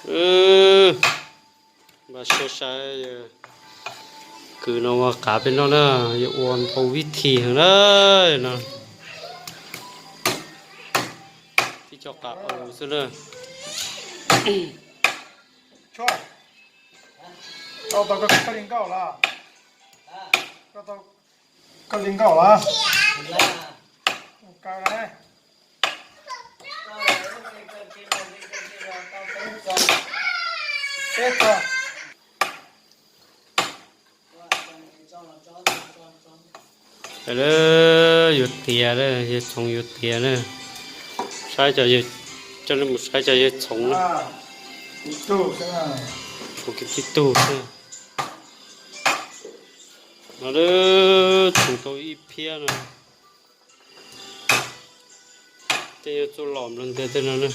Npaj siab saib, kwv no ua qav peb noj na, yuav ua ntau vib thi heev na no. Tib co qav xwb na. Tau tau koj li nkauj los? Koj li nkauj los? Kaw na. Peb txog. Yuav tiav, yawg Txhoov yuav tiav na. Saib, coj nej mus saib cov yawg Txhoov na. Txhoov kiag tib tug xwb. No, Txhoov tau ib phiab no. Tej yuav txuj lom nplog ntiag tej no na.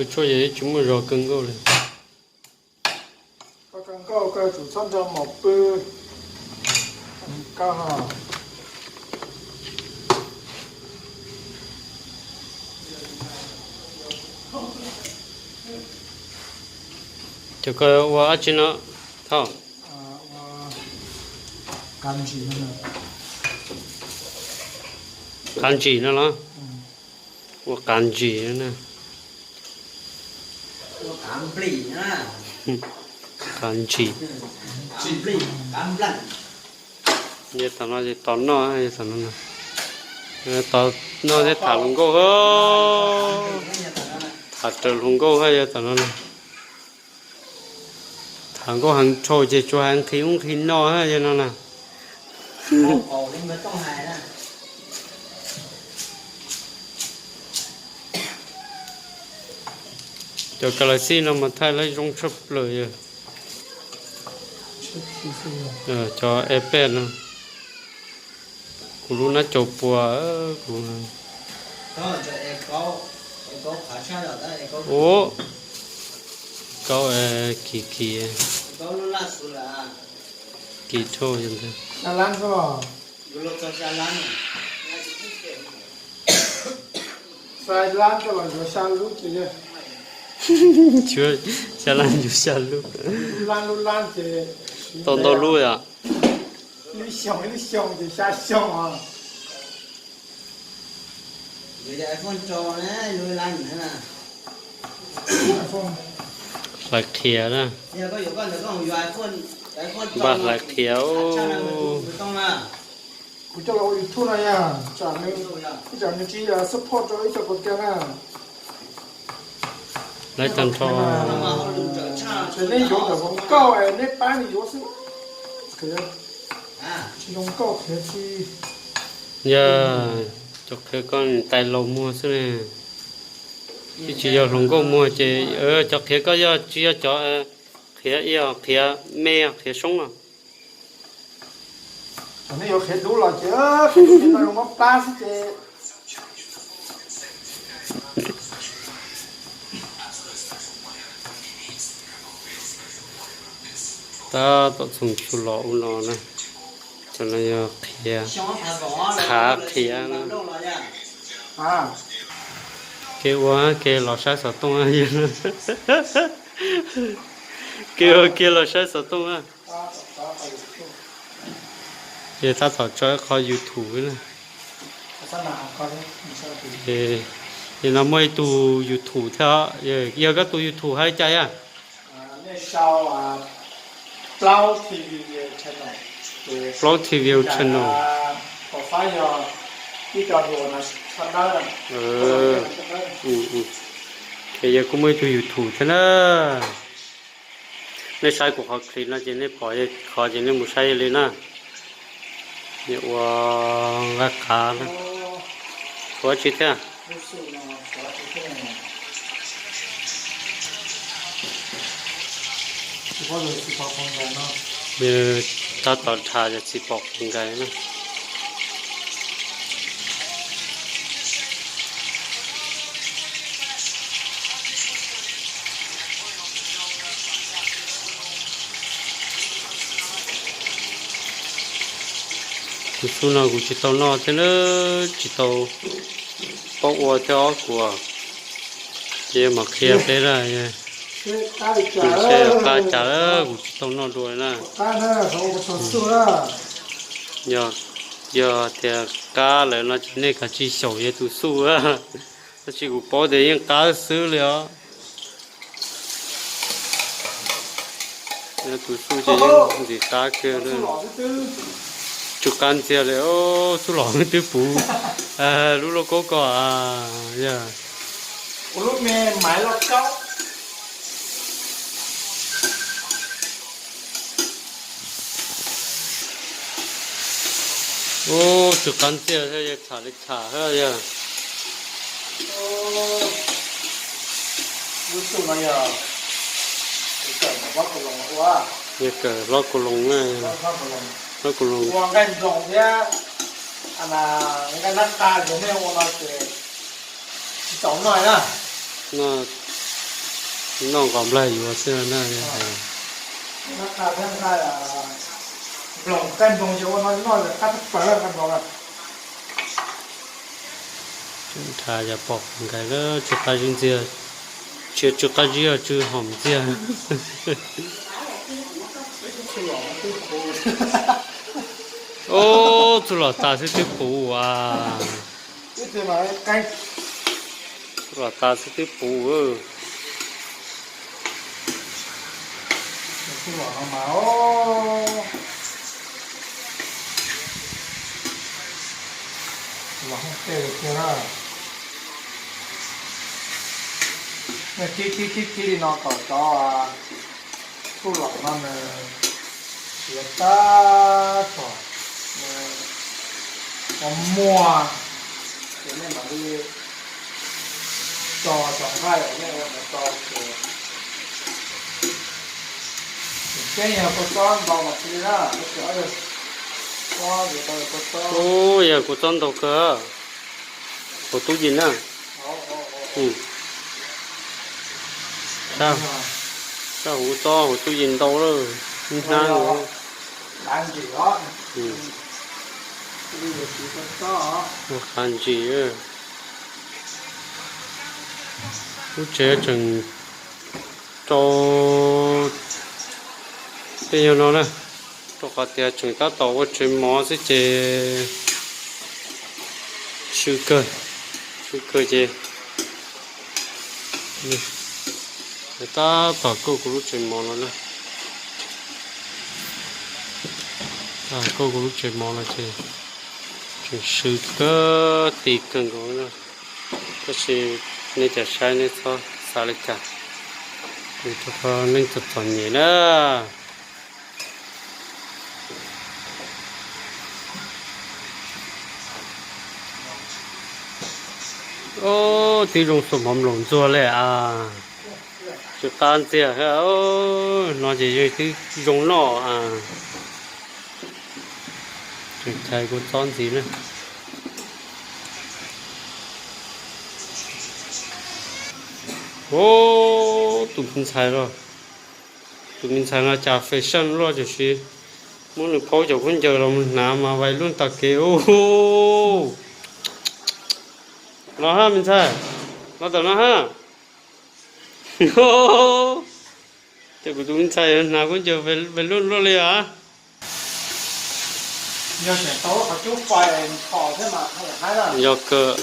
Pw tshuaj yog yeej tsis muaj zog kawg nkaus li. Koj kawg nkaus koj yuav tsum txhob nrog maum pw. Koj Cov ko ua dab tsi no? Thoj. Qav ntsim no los? Ua qav ntsim no na. Qav ntsim. Yog tom no ces tos noj, yog tom no. Tos noj thiab tham hluas nkauj, tham raws hluas nkauj, yog tom no. Tham nkauj heev dhau ces tsuas hais nqhis ub nqhis no, yog no na. Cov ka las xij no mas thaij lawv zoo tshaj plaws yog cov iPad no. Kuv lub nab cau puas kuv. Ua, kaub, kim kim, kim dhau ntag. Xya lab yuav xya lub. Tau ntau lub yom. Hlais qhiav na. Npaj hlais qhiav. Kuv coj los ua YouTube no yog, ib tsam nws tsis support rau ib co kuv tiag na. Lawv tag nrho. Ces neb yuav ntawm hluas nkauj es neb pab nws yuav xwb. Tsis zoo nkauj qhiav tsis. Yog cov qhiav koj niam tais laus muag xwb ne. Twb tsis yog hluas nkauj muag ces cov qhiav koj yog tsis yog cov qhiav, qhiav me, qhiav soob no. Thaum nej yuav qhiav dub los ces qhiav dub ces noj zoo mob plab xwb ces. Tab tom txhoov txhua los ub no na. Cov no yog qhiav, qhav qhiav na. Kev ua kev los saib xov tooj. Kev ua kev los saib xov tooj na. Yog tab tom tso ib qho YouTube na. Yog no muaj ib tug YouTube thiab, yog koj tus YouTube hais li cas yog? Plaub T V channel. Ces yog kuj muaj ib tug YouTube thiab na. Nej saib kuv qhov clip no ces nej pom qhov ces nej mus saib li na. Ua nqaij qav na. Tshuav dab tsi thiab? Tab tom dhas yog txiv pom qos nkais na. Tus xub no kuv tsis tau noj thiab na, tsis tau paub ua thiab os kuv. Ces mam qhia peb na, kuv saib yog qab cas kuv tsis tau noj dua na. Yog, yog tias qab lawm no ces nej kav tsij xyaum yog tus xub. Tab sis kuv paub tias yeej qab xwb li os. Yog tus xub ces yeej ntxim qab kawg. Tsw qab ntxiag li, xub los twb puv lub lauj kaub ko. Yog Ub, tsw qab ntxiag thiab, yog tsham li tsham thiab yog. Yog kawm hlob kaus loos, hlob kaus loos. Ua nqaij nploos thiab nqaij nab qa ces nej ua no ces tsis txaus noj na. Noj nqos nplag yuav xwb na. Nab qa thiab nqaij nploos, nqaij nploos ces ua no noj qab tshaj plaws nqaij nploos na. Dhas yog pom nkais lawm, tsw qab zib ntxiag, tsis tsw qab zib, tsw hom ntxiag. Ub, txuj lom tas xwb twb puv as. Txuj lom tas xwb twb puv. Kib kib kib kib li no kom cov txuj lom no nws siav tab tom ua muag, ces nej mam li tso cov nqaij uas nej ua ntawd rau ces tseem ceeb yog kua txob ntau mas xws li na, tab sis ob tug txob ces tau kua txob. Ub, yog kua txob ntau kawg. Hauv tub yees na. Sab hauv txob hauv tub yees ntau lawm, ib hnab. Ua qab ntsis. Lub tsev tseem rau tej yog no na, rau qhov tias tseem tab tom ua tsev mov xwb ces sw kawg, sw kawg ces tab tom kauj kuv lub tsev mov no na. Kauj kuv lub tsev mov no ces tseem sw kawg ti kawg nkaus na. Tab sis nej cov saib nej txhob xav li cas, vim rau qhov neej txom txom nyem na. Ub, twb zoo xuas mov nploos ntxuag li as. Tsw qab ntxiag thiab, no ces yeej twb zoo noj as. Tseem chais kua txob ntxiv na. Ub, tus me ntxhais los, tus me ntxhais no cas fashion loj tiam sis muab nws paub cov khaub ncaws los mus hnav mas vais luj tag kev. Los hab me ntxhais, los tom no hab. Ces kuv tus me ntxhais hnav khaub ncaws vais luj luaj li as. Yog kawg,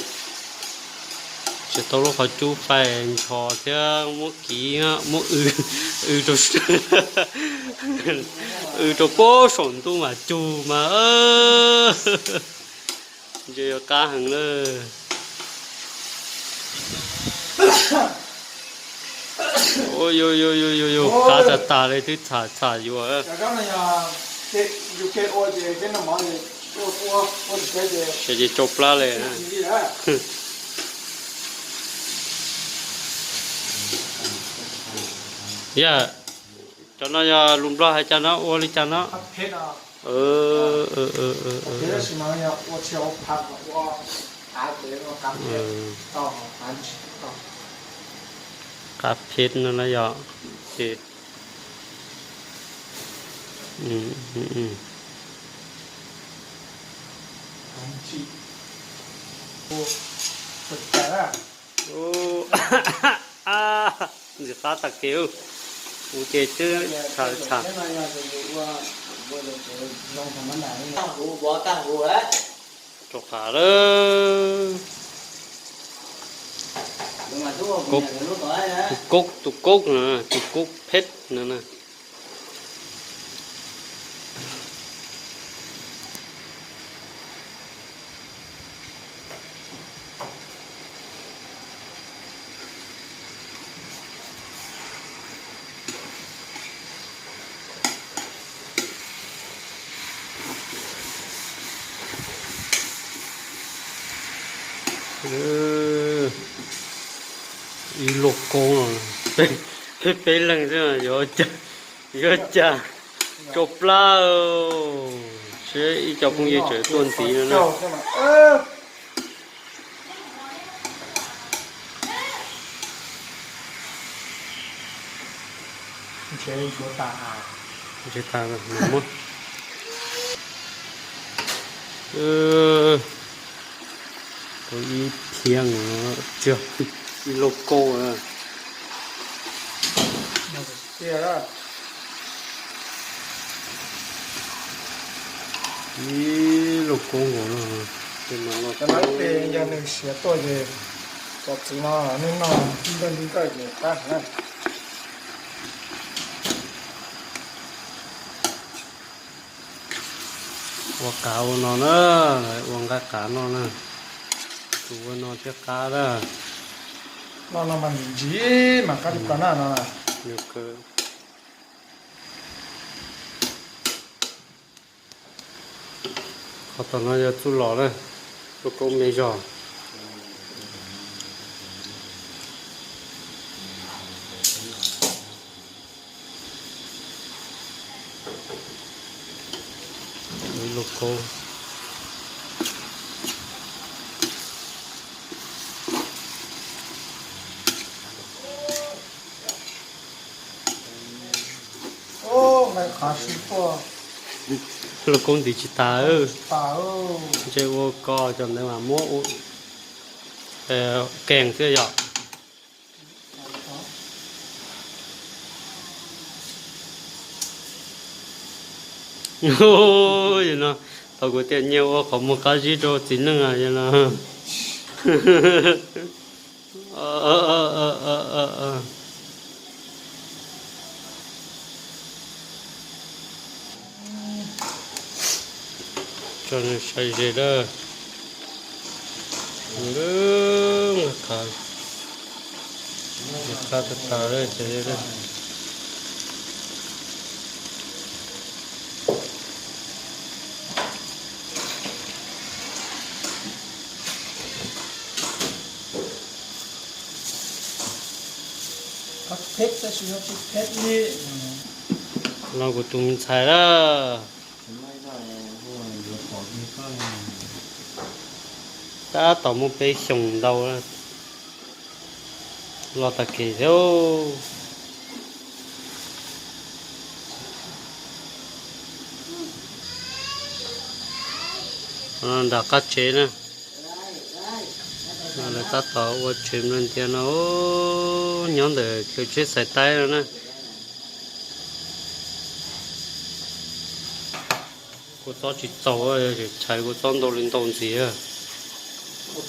tseem tau lub qhov cub fais nchos thiab muab kiv, muab w, w rau, w rau puag saum ntuj mam cug mas. Ntshe yuav qab heev lawm. Ua, qab tas tas li twb txham txham yuav. Ces tsau plab li. Yog, Cov no yog lus Nplog hais cas no, ua li cas no? Qav phev no na yog, ces ntxim qab tag kev, kuv ces twb tsham tsham rau qav lawm. Tus koob, tus koob no, tus koob phev no na. Ib lub koob no, peb leeg xwb yuav cas, yuav cas tsau plab. Seb ib co phooj ywg tseem tuaj ntxiv no na. Ib phiab, ib lub koob. Ib lub koob nkaus no. Cov no ces yog nws siav tuaj ces cov txiv no nej noj nkawj nkawj ces qab heev na. Ua qav ua no na, ua nqa qav noj na. Tus ua no thiaj qab na. Noj no mas ntsim mas qab li ko na no. Qhov tom no yog txuj lom na, txuj koob me zog. Ib lub koob. Lub koob ntim tsis tas. Ntshe ua ko cov ntawd mas muab kees xwb yom. No, thaum kuv tias nyias ua qhov muag qab zib rau txiv neej no. Tso nws sai ze lawm. Qab tas tas lawm. Los kuv tus me ntxhais lawm. Tab tom muaj peb xyoos ntau los tag kev thiab. Nram qab tsev na, lawv tab tom ua tsev nplawg ntias no, nyob ntawm kev tsheb xais taib no na. Kua txob tsis txaus, tshais kua txob ntau li ntau ntxiv. Kua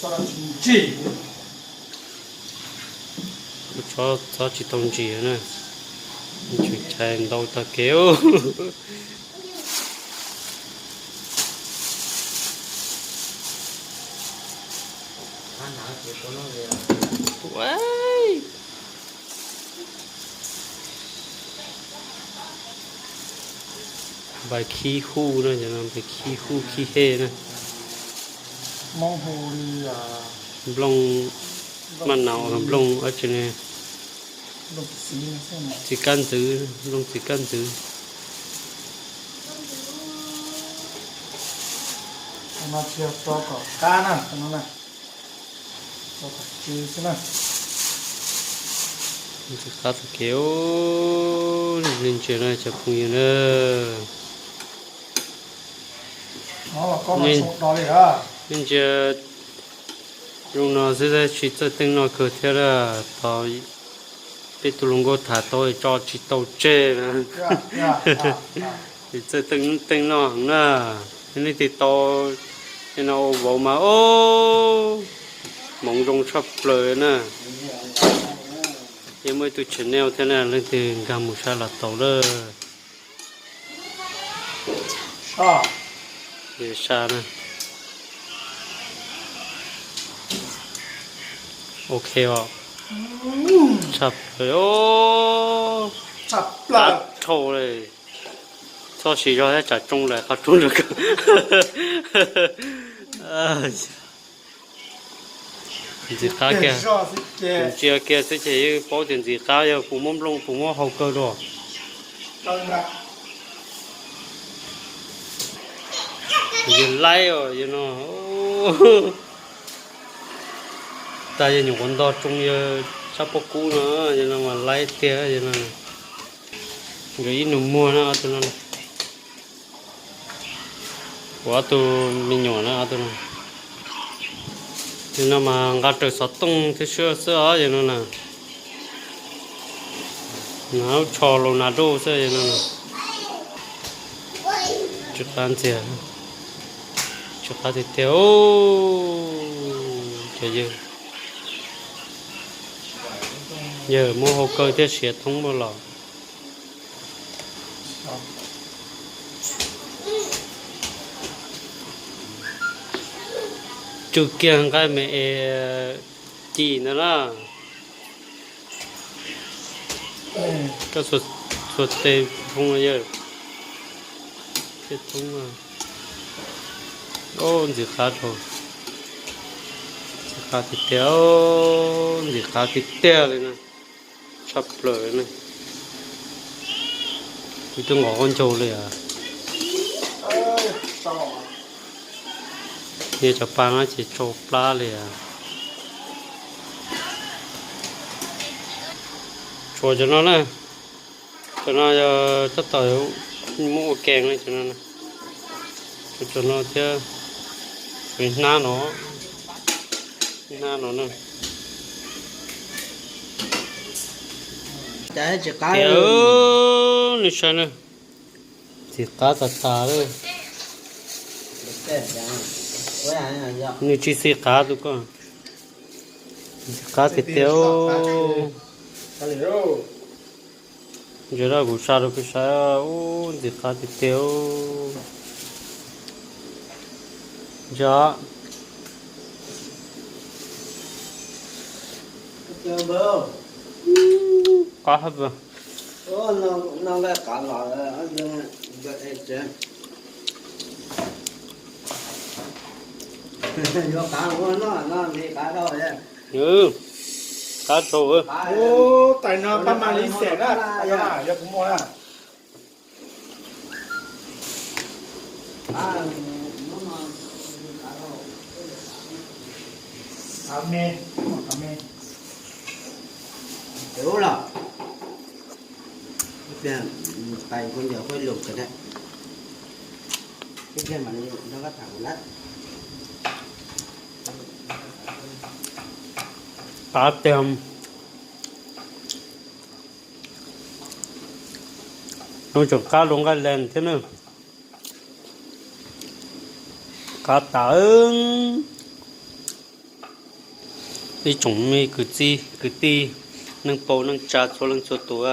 txob tsis tau ntsim na, tseem tshais ntau tag kev. Npais khib huj na, npais khib huj khib hej na. Nplooj maj nau, nplooj ab tsi ne. Txiv kab ntxwv, nplooj txiv kab ntxwv. Ntxim qab tag kev, nej ntsia na cov phooj ywg na. Nej ntsia zoo no xwb tsis txawj teej noj kawg thiab na. Tau peb tus hluas nkauj tham tau tso tsis tau tseg na. Tsis txawj teej noj heev na. Nej leej twg tau no ua vauv mas hmoov zoo tshaj plaws na. Yeej muaj ib tug channel thiab na, leej twg nkag mus saib los tau lawm. Sa na. Ok os. Tshaj plaws os. Qab dhau li. Txhob siv zog thiab tsam tsoo lawm qhov rooj nrog kawg. Ntxim qab kiag, ntsia kiag xwb ces yeej paub tias ntxim qab, yog puas muab nplooj puas muab hau kawg dua. Yog laib os yog no. Tas yog nyuam qhuav ntog tsoo yog sab pob kub no, yog no mas laib tiag yog no. Nkawd ib nus muag na ob tug no. Kuv ob tug me nyuam na ob tug no. Yog no mas nqa raws xov tooj thiab xwb os yog no na. Nas tsho los nas doj xwb yog no na. Tsw qab ntxiag, tsw qab tiag tiag. Cov yawg, yawg muab hau kawg thiab siav thoob muaj los. Tsw kiag nqaij me es ci ntawd na. Koj xuas tes phoo yawg. Ntxim qab dhau, ntxim qab tiag tiag, ntxim qab tiag tiag li na. Tshaj plaws na. Kuv twb nqos qaub ncaug li as. Nyias cov pa no ces tsau plab li as. Tshuav cov no na, cov no yog tab tom muab ua kees na cov no. Tshuav cov no thiab, hnab no, hnab no na. Tias, nej saib na, ntxim qab tas tas li. Nws tsis xis qab tus ko, ntxim qab tiag tiag. Ntsia dab kuv sa rau peb saib, ub, ntxim qab tiag tiag. Ntsia, qab hab. Qab rau. Tais no pab mas li xees na, yog kuv muag na. Qab tiag. Nws tseem qab dua nqaij lees thiab na. Qab tas. Ib tsoom me kwv tij, kwv tij, neej paub neej tsa txhua leej txhua tus,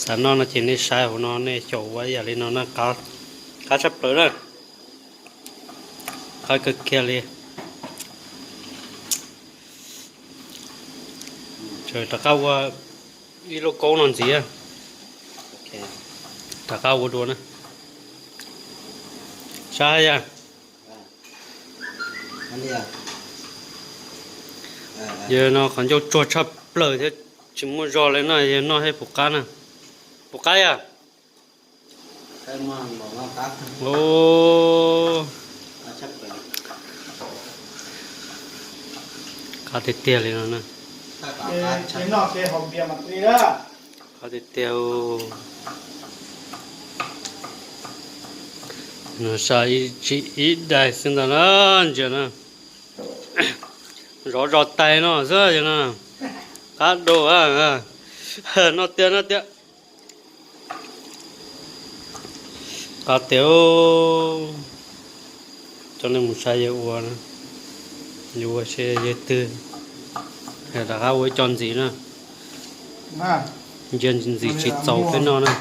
xav noj no ces nej saib hauv no nej xyaum ua yam li no na, qab tshaj plaws na. Qab kawg kiag li. Rov qab ua ib lub kaub no ntxiv. Rov qab ua dua na. Saib yog Yawg no qhov ncauj tsuag tshaj plaws thiab tsis muaj zog li no, yawg noj thiab puas qab na? Puas qab yog? Qab tiag tiag li no. Qab tiag tiag. Sa ib daig xwb ntag na, ntsia na. Zov zos tais no xwb no. Qab dua, noj tiag noj tiag. Qab tiag. Coj nej mus saib yawg ua, yawg ua seb yawg twg, rov qab ua ib co ntxiv na. Ntsia ntxiv tsis txaus peb noj na.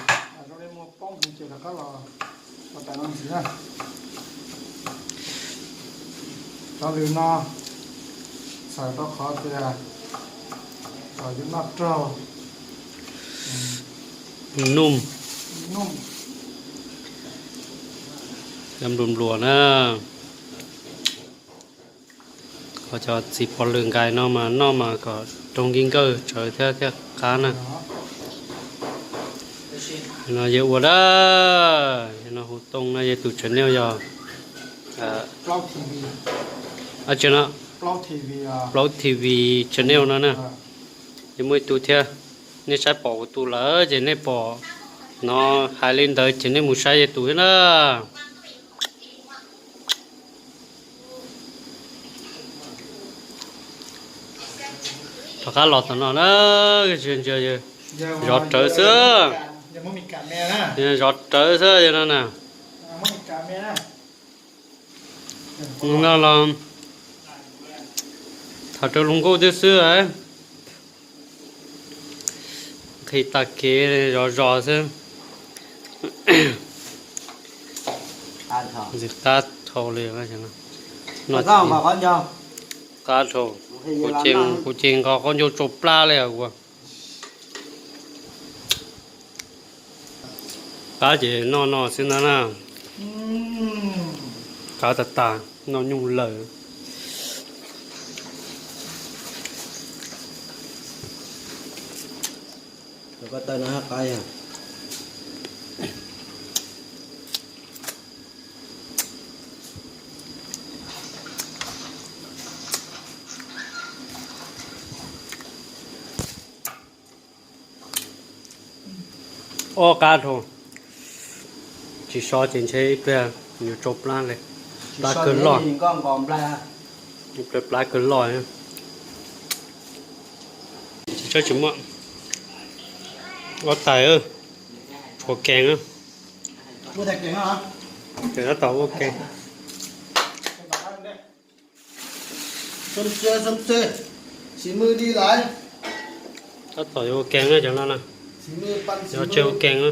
Cov lws no txhawm rau qhov tias kom yus noj raug, num, nplua nplua na. Qhov cov txiv pov lwm nkais no mas noj mas kom raug nkij nkawj tsawv thiab thiaj qab na. No yawg ua dab, no hu tooj no, yawg tus channel yog, a, tsi no, Plaub T V channel no na. Yog muaj ib tug thiab, nej saib pom kuv tus lawm ces nej pom no, hais li ntawd ces nej mus saib yawg tus thiab na. Rov qab los tom no na, zov rawv xwb, zov rawv xwb yawg no na. No los tham raws luag nkauj thiab xwb. Nqhis tag kev zov zos xwb. Ntxim qab dhau li. Qab dhau. Kuv ces nqos qaub ncaug tsau plab li os. Qab ces noj no xwb ntag na. Qab tas tas, noj nyuj lawm. Ob qab dhau. Tsis so ces ntshe ib pliag yuav tsau plab li. Plab kawg loj. Ib pliag plab kawg loj. Tsis tshawb tsis muaj. Ob tais, tshuav kees. Tab tom ua kees. Tab tom yuav ua kees na cov no na. Yuav tseg ua kees na.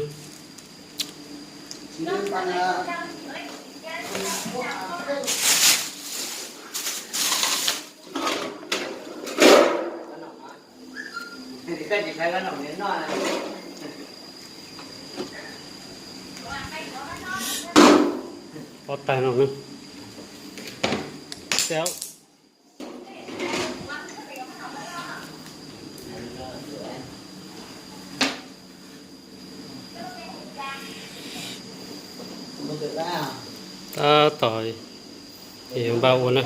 Ob tais no. Tab tom npaj ua na.